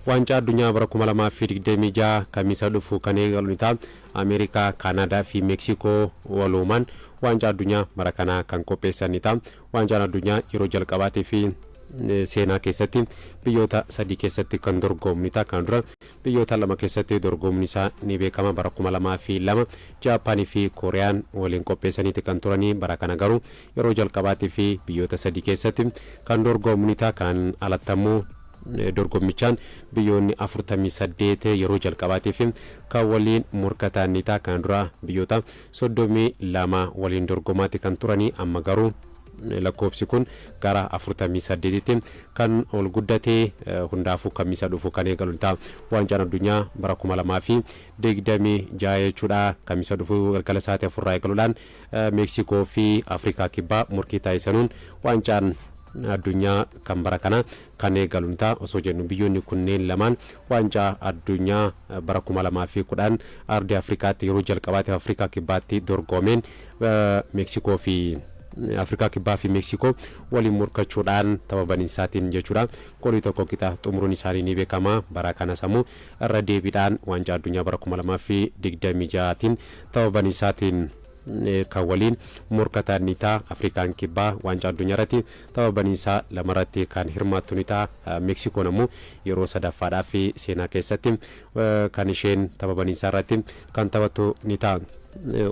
Waancaa addunyaa bara 2026 Kamisa dhufu kan eegalu ni ta'a. Ameerikaa, Kaanaadaa fi Meeksikoo waloomaan waancaa addunyaa bara kanaa kan qopheessan ni ta'a. Waancaan addunyaa yeroo jalqabaatii fi seenaa keessatti biyyoota sadii keessatti kan dorgomu ni ta'a. Kan dura biyyoota lama keessatti dorgomuun isaa ni beekama. Bara 2002 Jaappaanii fi Kooriyaan waliin qopheessaniiti kan turanii. Bara kana garuu yeroo jalqabaatii fi biyyoota sadii keessatti kan dorgomu ni ta'a. Kan alatti ammoo dorgommichaan biyyoonni 48 yeroo jalqabaatiif kan waliin morkatan ni ta'a. Kan dura biyyoota 32 waliin dorgomaati kan turanii, amma garuu lakkoofsi kun gara 48tti kan ol guddatee. Hundaafuu Kamisa dhufu kan eegalu ta'a. Waancaan addunyaa bara 2026 jechuudha. Kamisa dhufu galgala sa'aatii 4rraa eegaluudhaan Meeksikoo fi Afrikaa Kibbaa morkii taasisanuun waancaan addunyaa kan bara kana kan eegalu ta'a. Osoo jennu biyyoonni kunneen lamaan waancaa addunyaa bara 2010 ardii Afrikaatti yeroo jalqabaatiif Afrikaa Kibbaatti dorgomeen Meeksikoo fi Afrikaa Kibbaa fi Meeksikoo waliin morkachuudhaan tapha baniinsaatiin jechuudha goolii tokko qixa xumuruun isaanii ni beekama. Bara kanas ammoo irra deebiidhaan waancaa addunyaa bara 2026tiin tapha baniinsaatiin kan waliin morkatan ni ta'a. Afrikaan Kibbaa waancaa addunyaa irratti tapha baniinsaa lamarratti kan hirmaattu ni ta'a. Meeksikoon ammoo yeroo sadaffaadhaaf seenaa keessatti kan isheen tapha baniinsaa irratti kan taphattu ni ta'a.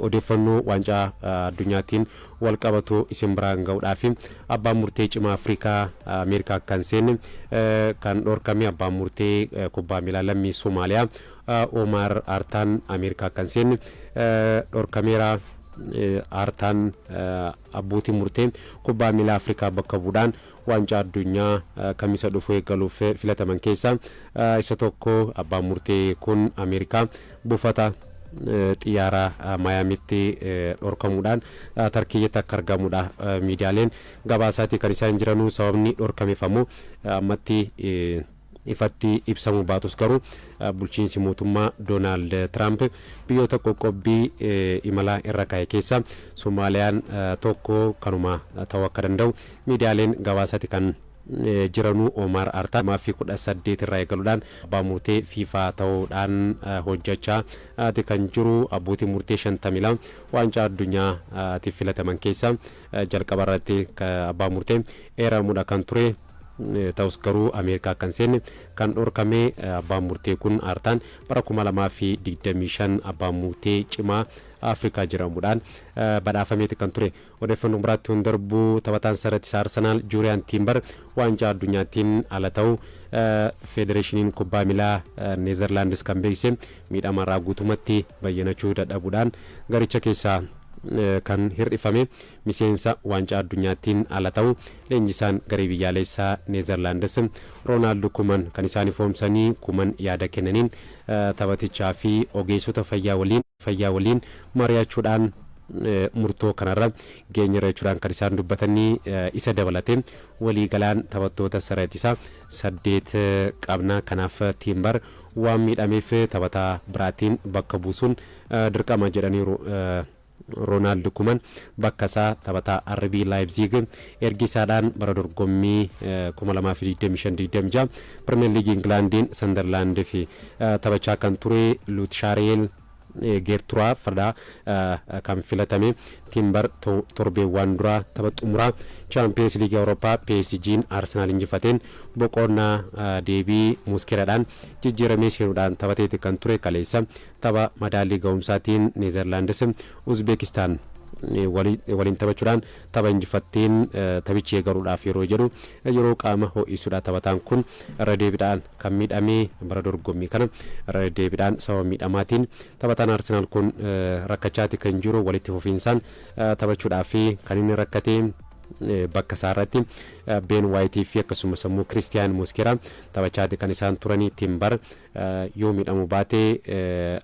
Odeeffannoo waancaa addunyaatiin wal qabatu isin biraan ga'uudhaaf, abbaan murtee cimaa Afrikaa Ameerikaa kan seenne kan dhorkame, abbaan murtee kubbaa miilaa lammii Somaaliyaa Omar Artaan Ameerikaa kan seenne dhorkameera. Artaan abbootii murtee kubbaa miilaa Afrikaa bakka bu'uudhaan waancaa addunyaa Kamisa dhufu eegaluuf filataman keessaa isa tokko. Abbaan murtee kun Ameerikaa buufata xiyyaara Maayaamitti dhorkamuudhaan Tarkiyyetti akka argamudha miidiyaaleen gabaasaatii kan isaan jiranuu. Sababni dhorkameef ammoo ammatti ifatti ibsamuu baatus, garuu bulchiinsi mootummaa Doonaald Tiraamp biyyoota qoqqobbii imalaa irra kaa'e keessa Somaaliyaan tokko kanuma ta'uu akka danda'u miidiyaaleen gabaasaati kan jiranuu. Omar Artaa maafi 18 irraa eegaluudhaan abbaa murtee FIFA ta'uudhaan hojjechaa kan jiru, abbootii murtee 52 waancaa addunyaatiif filataman keessa jalqaba irratti abbaa murtee eeramuudha kan ture. Ta'us garuu Ameerikaa kan seenne kan dhorkame abbaan murtee kun Artaan bara 2025 abbaan murtee cimaa Afrikaa jedhamuudhaan badhaafameeti kan ture. Odeeffannoo biraatti hin darbu. Taphataan sarara Arsenaal Juuriyaan Tiimbar waancaa addunyaatiin ala ta'u Federeeshiniin Kubbaa Miilaa Neezerlaandis kan beeksise, miidhamarraa guutumatti bayyanachuu dadhabuudhaan garicha keessaa kan hir'ifame miseensa waancaa addunyaatiin ala ta'u leenjisaan garee biyyaalessaa Neezerlaandis Roonaald Kuman kan isaan ifoomsanii. Kuman yaada kennaniin taphatichaa fi ogeessota fayyaa waliin mari'achuudhaan murtoo kanarra geenyerra jechuudhaan kan isaan dubbatanii. Isa dabalatee waliigalaan taphattoota sarara ittisaa saddeet qabna, kanaaf Tiimbar waan miidhameef taphataa biraatiin bakka buusuun dirqama jedhaniiru. Roonaald Kuman bakka isaa taphataa RB Leipzig ergisaadhaan bara dorgommii 2025-26 Pirimeer Liigii Ingilaandiin Sandarlaand fi taphachaa kan ture Luutshaareel Geerturaa Fardaa kan filatame. Timbar torbeewwan duraa tapha xumuraa Chaampiyeens Liigii Awurooppaa PSG'n Arsenaal injifateen boqonnaa deebii Muskeeraadhaan jijjiiramee seenuudhaan taphateeti kan ture. Kaleessa tapha madaallii ga'umsaatiin Neezerlaandis Uzbeekistaan waliin taphachuudhaan tapha injifatteen taphichi eegaluudhaaf yeroo jedhu, yeroo qaama ho'isuudha taphataan kun irra deebiidhaan kan miidhamee. Bara dorgommii kana irra deebiidhaan sababa miidhamaatiin taphataan Arsenaal kun rakkachaati kan jiru. Walitti fufiinsaan taphachuudhaaf kan inni rakkate, bakka isaa irratti Been Waayitii fi akkasumas immoo Kiristiyaan Moskeeraa taphachaati kan isaan turanii. Timbar yoo miidhamu baate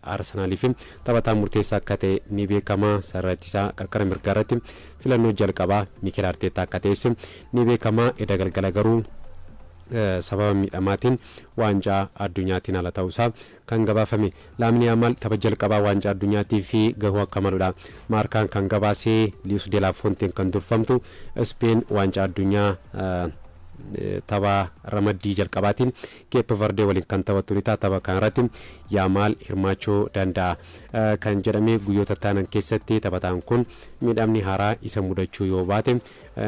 Arsenaaliif taphataa murteessaa akka ta'e ni beekama. Sarara ittisaa qarqara mirgaa irratti filannoo jalqabaa Mikel Arteetaa akka ta'es ni beekama. Eda galgala garuu sababa miidhamaatiin waancaa addunyaatiin ala ta'uusaa kan gabaafame. Laamini Yaamaal tapha jalqabaa waancaa addunyaatii fi gahuu akka maludha Maarkaan kan gabaasee. Lius de la Fonteen kan durfamtu Speen waancaa addunyaa Tapha ramaddii jalqabaatiin Keep Verdee waliin kan taphattu ni ta'a. Tapha kanarratti Yaamaal hirmaachuu danda'a kan jedhame, guyyoota taanan keessatti taphataan kun miidhamni haaraa isa mudachuu yoo baate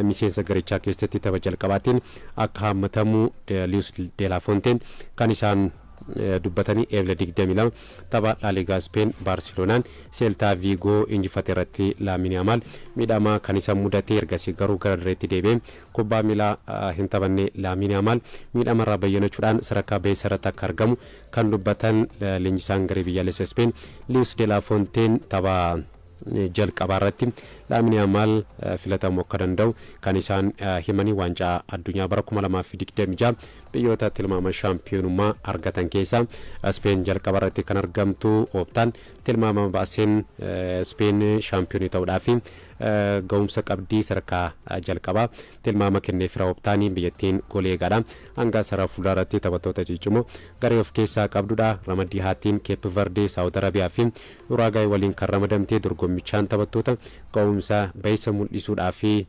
miseensa garichaa keessatti tapha jalqabaatiin akka hammatamu Luis de la Fuenteen kan isaan dubbatanii. Eebla 22 tapha Laaligaa Speen Baarseloonaan Seeltaa Viigoo injifate irratti Laamin Yaamaal miidhama kan isa mudate. Ergasii garuu gara dirreetti deebi'ee kubbaa miilaa hin taphanne. Laamin Yaamaal miidhama irraa bayyanachuudhaan sadarkaa beessa irratti akka argamu kan dubbatan leenjisaan garee biyyaalessa Speen Luis de la Fuenteen, tapha jalqabaa irratti Laamin Yaamaal filatamuu akka danda'u kan isaan himanii. Waancaa addunyaa bara 2026 biyyoota tilmaama shaampiyoonummaa argatan keessaa Speen jalqaba irratti kan argamtu. Ooptaan tilmaama baaseen Speen shaampiyoonii ta'uudhaaf ga'umsa qabdii sadarkaa jalqabaa tilmaama kenneefira. Ooptaanii biyyattiin goolii eegaadha hanga sarara fuulduratti taphattoota ciccimoo garee of keessaa qabdudha. Ramaddii H'tiin Keep Verdee, Saawud Arabiyaa fi Uraagaay waliin kan ramadamtee, dorgommichaan taphattoota ga'umsa ba'eessa mul'isuudhaa fi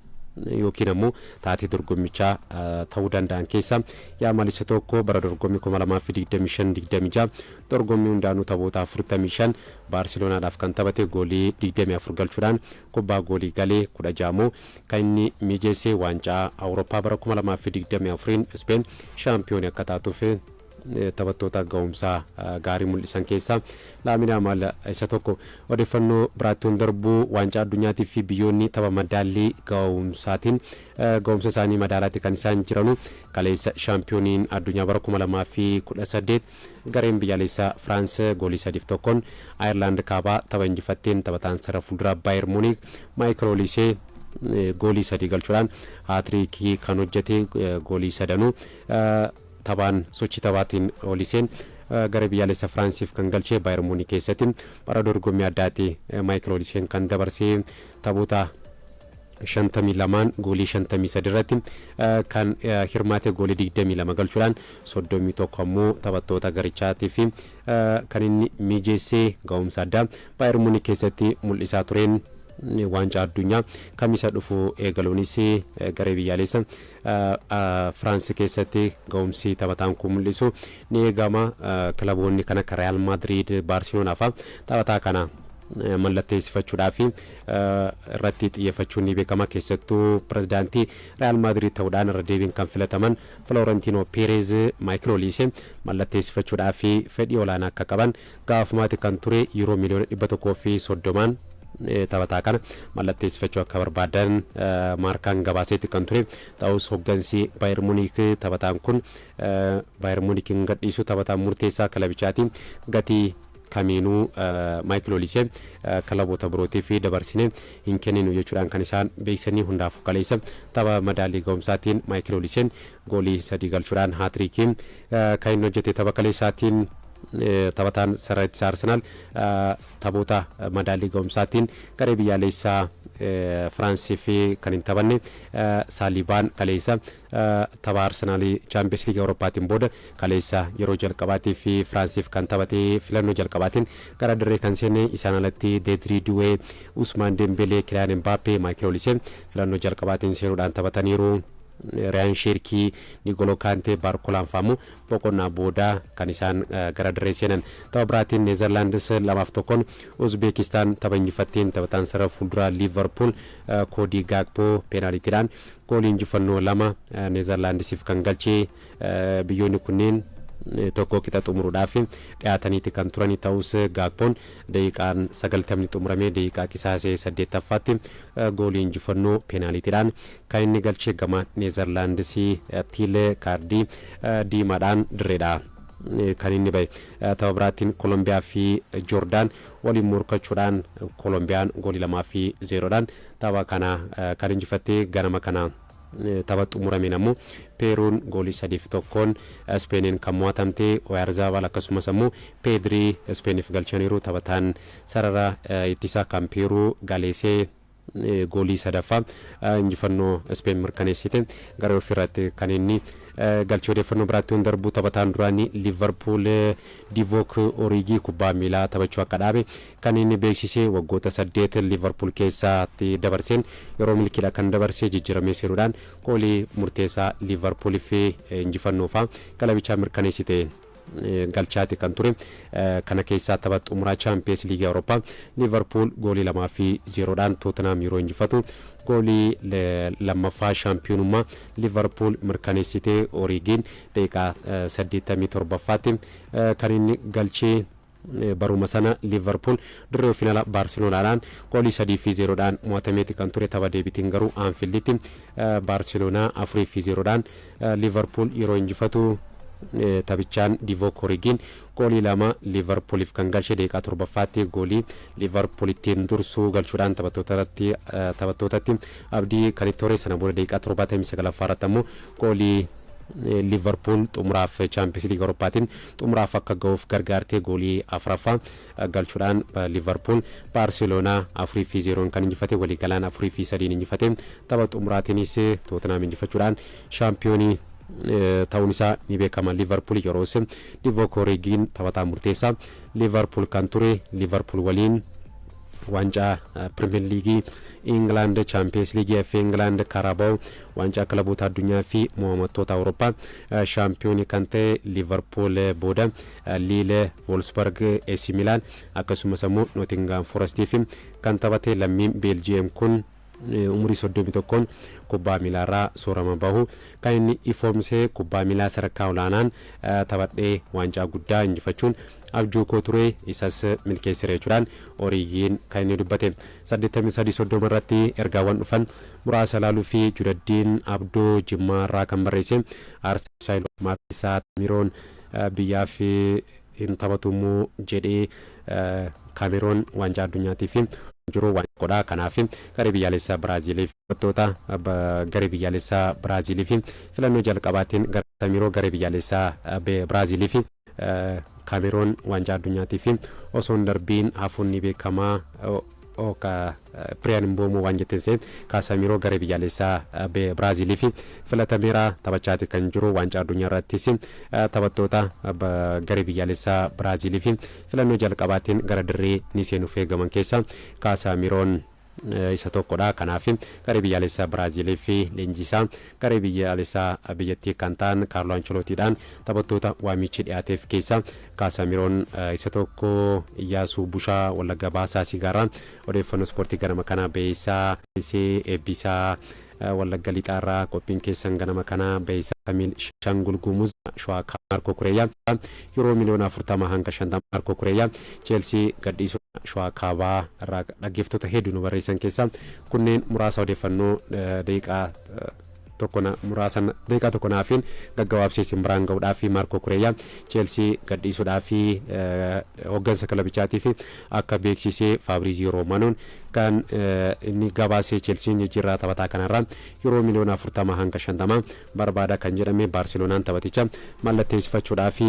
yookiin ammoo taatee dorgommichaa ta'uu danda'an keessaa Yaamaal isa tokko. Bara dorgommii 2025-26 dorgommii hundaanuu taphoota 45 Baarselonaadhaaf kan taphate goolii 24 galchuudhaan kubbaa goolii galee 16 immoo kan inni mijeesse, waancaa Awurooppaa bara 2024 Speen shaampiyoonii akka taatuuf taphattoota ga'umsaa gaarii mul'isan keessaa Laamin Yaamaal isa tokko. Odeeffannoo biraatti darbuu, waancaa addunyaatii fi biyyoonni tapha madaallii ga'umsaatiin ga'umsa isaanii madaalaatti kan isaan jiranu. Kaleessa shaampiyooniin addunyaa bara 2018 gareen biyyaalessaa Firaans goolii 3-1n Ayirlaand kaabaa tapha injifatteen, taphataan sarara fuulduraa Baayer Muunik Maayikil Olisee goolii 3 galchuudhaan haatiriikii kan hojjete. Goolii sadanuu taphaan sochii taphaatiin Oliseen gara biyyaalessa Firaansiif kan galchee. Baayer Muunik keessatti bara dorgommii addaatti Maayikil Oliseen kan dabarsee, taphoota 52n goolii 53 irratti kan hirmaate, goolii 22 galchuudhaan 31 ammoo taphattoota garichaatii fi kan inni mijeessee, ga'umsa addaa Baayer Muunik keessatti mul'isaa tureen waancaa addunyaa kamisa dhufu eegaluunis garee biyyaalessa Firaansi keessatti ga'umsi taphataan kun mul'isu ni eegama. Kilaboonni kan akka Real Madrid, Baarseloonaa fa'a taphataa kana mallatteessifachuudhaaf irratti xiyyeeffachuun ni beekama. Keessattuu pirezidaantii Real Madrid ta'uudhaan irra deebiin kan filataman Florentino Perez Maayikil Oliisee mallatteessifachuudhaaf fedhii olaanaa akka qaban gaafumaati kan ture. Yuuroo miliyoona 130n taphataa kana mallatteessifachuu akka barbaadan Maarkaan gabaaseetti kan ture. Ta'us hoggansi Baayer Muuniik taphataan kun Baayer Muuniik hin gadhiisu, taphataan murteessaa kilabichaati, gatii kamiinuu Maayikil Olisee kilaboota birootiif dabarsine hin kenninu jechuudhaan kan isaan beeksisanii. Hundaafuu kaleessa tapha madaalii ga'umsaatiin Maayikil Oliseen goolii 3 galchuudhaan haatiriikii kan inni hojjete. Tapha kaleessaatiin taphataan sarara ittisaa Arsenaal taphoota madaalii ga'umsaatiin garee biyyaalessaa Firaansii fi kan hin taphanne Saalibaan kaleessa tapha Arsenaalii Chaampiyeens Liigii Awurooppaatiin booda kaleessa yeroo jalqabaatii fi Firaansiif kan taphatee filannoo jalqabaatiin gara dirree kan seene. Isaan alatti Deedrii Duwee, Usmaan Dembelee, Kiliyaan Mbaappee, Maayikil Olisee filannoo jalqabaatiin seenuudhaan taphataniiru. Riyaan Sheerkii, Nigoloo Kaantee, Baarkolaan fa'ammoo boqonnaa booda kan isaan gara dirree seenan. Tapha biraatiin Neezerlaandis 2-1n Uzbeekistaan tapha injifatteen, taphataan sarara fuulduraa Liivarpuul Koodii Gaakpoo peenaaliitiidhaan goolii injifannoo 2 Neezerlaandisiif kan galchee. Biyyoonni kunneen tokko qixa xumuruudhaaf dhiyaataniiti kan turanii. Ta'us Gaakpoon daqiiqaan 90 xumuramee daqiiqaa qisaasee 8ffaatti goolii injifannoo peenaaliitiidhaan kan inni galche. Gama Neezerlaandisii Tiilee kaardii diimaadhaan dirreedha kan inni bahe. Tapha biraatiin Koolombiyaa fi Joordaan waliin morkachuudhaan Kolombiyaan goolii 2-0dhaan tapha kana kan injifatte. Ganama kana tapha xumurameen ammoo Peeruun goolii 3-1n Ispeeniin kan mo'atamte. Oyaarzaabal akkasumas ammoo Peedrii Ispeeniif galchaniiru. Taphataan sarara ittisaa kan Peeruu Galeesee Goolii sadaffaa injifannoo Ispeen mirkaneessite gara ofirratti kan inni galchee. Odeeffannoo biraatti yoon darbu, taphataan duraanii Liverpool Divock Origi kubbaa miilaa taphachuu akka dhaabe kan inni beeksisee. Waggoota 8 Liverpool keessatti dabarseen yeroo milkiidha kan dabarsee, jijjiiramee seenuudhaan goolii murteessaa Liverpooliif injifannoofa kilabichaa mirkaneessite galchaati kan ture. Kana keessaa tapha xumuraa Chaampiyeens Liigii Awurooppaa Liverpool goolii 2-0dhaan Tootenaam yeroo injifatu goolii lammaffaa shaampiyoonummaa Liverpool mirkaneessitee Oriigiin daqiiqaa 87ffaatti kan inni galchee. Baruma sana Liverpool dirree finaala Baarselonaadhaan goolii 3-0dhaan mo'atameeti kan ture. Tapha deebitiin garuu Aanfiilditti Baarseloonaa 4-0dhaan Liverpool yeroo injifatu taphichaan Divock Origiin goolii 2 Liverpooliif kan galche, daqiiqaa 7ffaatti goolii Liverpool ittiin dursuu galchuudhaan taphattootatti abdii kan itti hore. Sana booda daqiiqaa 79ffaa irratti ammoo goolii Liverpool xumuraaf Chaampiyeens Liigii Awurooppaatiin xumuraaf akka ga'uuf gargaartee goolii afuraffaa galchuudhaan Liverpool Baarseloonaa 4-0n kan injifate, waliigalaan 4-3n injifate. Tapha xumuraatiinis Tootenaam injifachuudhaan shaampiyoonii ta'uun isaa ni beekama. Liverpool yeroos Divock Origiin taphataa murteessaa Liverpool kan ture, Liverpool waliin waancaa Pirimeer Liigii Ingilaand, Chaampiyeens Liigii, FA Ingilaand, Kaarabaw, waancaa kilaboota addunyaa fi mo'amattoota Awurooppaa shaampiyoonii kan ta'e. Liverpool booda Liile, Wolfsburg, AC Milan akkasumas immoo Nottingham Forestiif kan taphate lammiin Beeljiyeem kun umurii 31n kubbaa miilaarraa soorama bahu kan inni ifoomsee. "Kubbaa miilaa sadarkaa olaanaan taphadhee waancaa guddaa injifachuun abjuu koo ture, isas milkeessire" jechuudhaan Oriigiin kan inni dubbate. 83 30 irratti ergaawwan dhufan muraasa ilaaluu fi Judaddiin Abdoo Jimmaa irraa kan barreesse, Aarsaa Maatiisaa Miroon biyyaaf hin taphatumuu jedhee, Kaameroon waancaa addunyaatiif jiru waan godhaa. Kanaaf garee biyyaalessaa Biraaziiliif taphattoota garee biyyaalessaa Biraaziiliif filannoo jalqabaatiin Kameroo garee biyyaalessaa Biraaziiliif Kaameroon waancaa addunyaatiif osoo hin darbiin hafuun ni beekamaa. Piriyaan Mboomoo waan jetteen seen Kaasamiroo garee biyyaalessaa Biraaziiliif filatameera, taphachaati kan jiru. Waancaa addunyaa irrattis taphattoota garee biyyaalessaa Biraaziiliif filannoo jalqabaatiin gara dirree ni seenuuf eegaman keessa Kaasamiroon isa tokkodha. Kanaaf garee biyyaalessaa Biraaziilii fi leenjisaa garee biyyaalessaa biyyattii kan ta'an Kaarloo Ancelootiidhaan taphattoota waamichi dhiyaateef keessa Kaasamiroon isa tokko. Iyyaasuu Bushaa Wallagga Baasaa Sigaarraa odeeffannoo ispoortii ganama kana beeysaa Eebbisaa Wallagga Lixaarraa qophiin keessan ganama kana beeysaa. Kamiil Shangul Gumuz Shawaa Maarkoo Kureeyyaa yeroo miliyoona 40 hanga 50 Maarkoo Kureeyyaa Cheelsii gadhiisuu Shawaa Kaabaa irraa dhaggeeffattoota hedduu nu barreessan keessaa kunneen muraasa. Odeeffannoo daqiiqaa tokko muraasa, daqiiqaa tokko naafiin gaggabaabsee isin biraan ga'uudhaaf, Maarkoo Kureeyyaa Cheelsii gadhiisuudhaaf hooggansa kilabichaatiif akka beeksisee Faabriiziyoo Roomanoon kan inni gabaasee. Cheelsiin jijjiirraa taphataa kanarraa yeroo miliyoona 40 hanga 50 barbaada kan jedhame. Baarseloonaan taphaticha mallatteessifachuudhaaf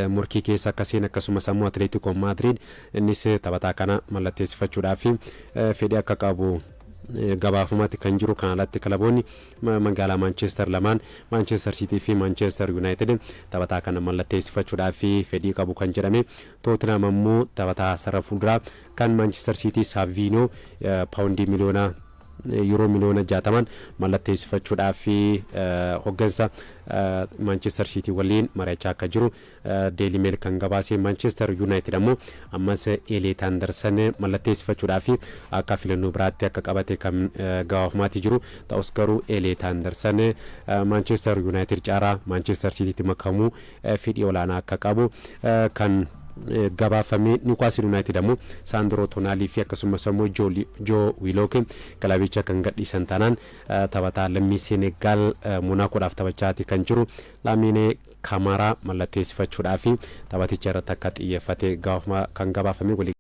murkii keessa akka seen, akkasumas ammoo Atileetikoo Maadriid innis taphataa kana mallatteessifachuudhaaf fedhii akka qabu gabaafamatti kan jiru. Kan alatti kilaboonni magaalaa Maanchestar lamaan, Maanchestar Siitii fi Maanchestar Yuunaayitid, taphataa kana mallatteessifachuudhaaf fedhii qabu kan jedhame. Tootenaam ammoo taphataa sarara fuulduraa kan Maanchestar Siitii Saaviinoo paawundii miliyoona yuuroo miliyoona 60n mallatteessifachuudhaaf hooggansa Maanchestar Siitii waliin mari'achaa akka jiru Deeli Meel kan gabaase. Maanchestar Yuunaayitid ammoo ammas Eliot Anderson mallatteessifachuudhaaf akka filannoo biraatti akka qabate kan gabaafamaatii jiru ta'us, garuu Eliot Anderson Maanchestar Yuunaayitid caalaa Maanchestar Siitiitti makamuu fedhii olaanaa akka qabu kan gabaafame. Niwukaasil Yuunaayitid ammoo Saandroo Tonaalii fi akkasumas ammoo Joo Wiilook kilabicha kan gadhiisan taanaan taphataa lammii Senegaal Monaakoodhaaf taphachaati kan jiru Laamiinee Kamaraa mallatteessifachuudhaaf taphaticha irratti akka xiyyeeffate kan gabaafame.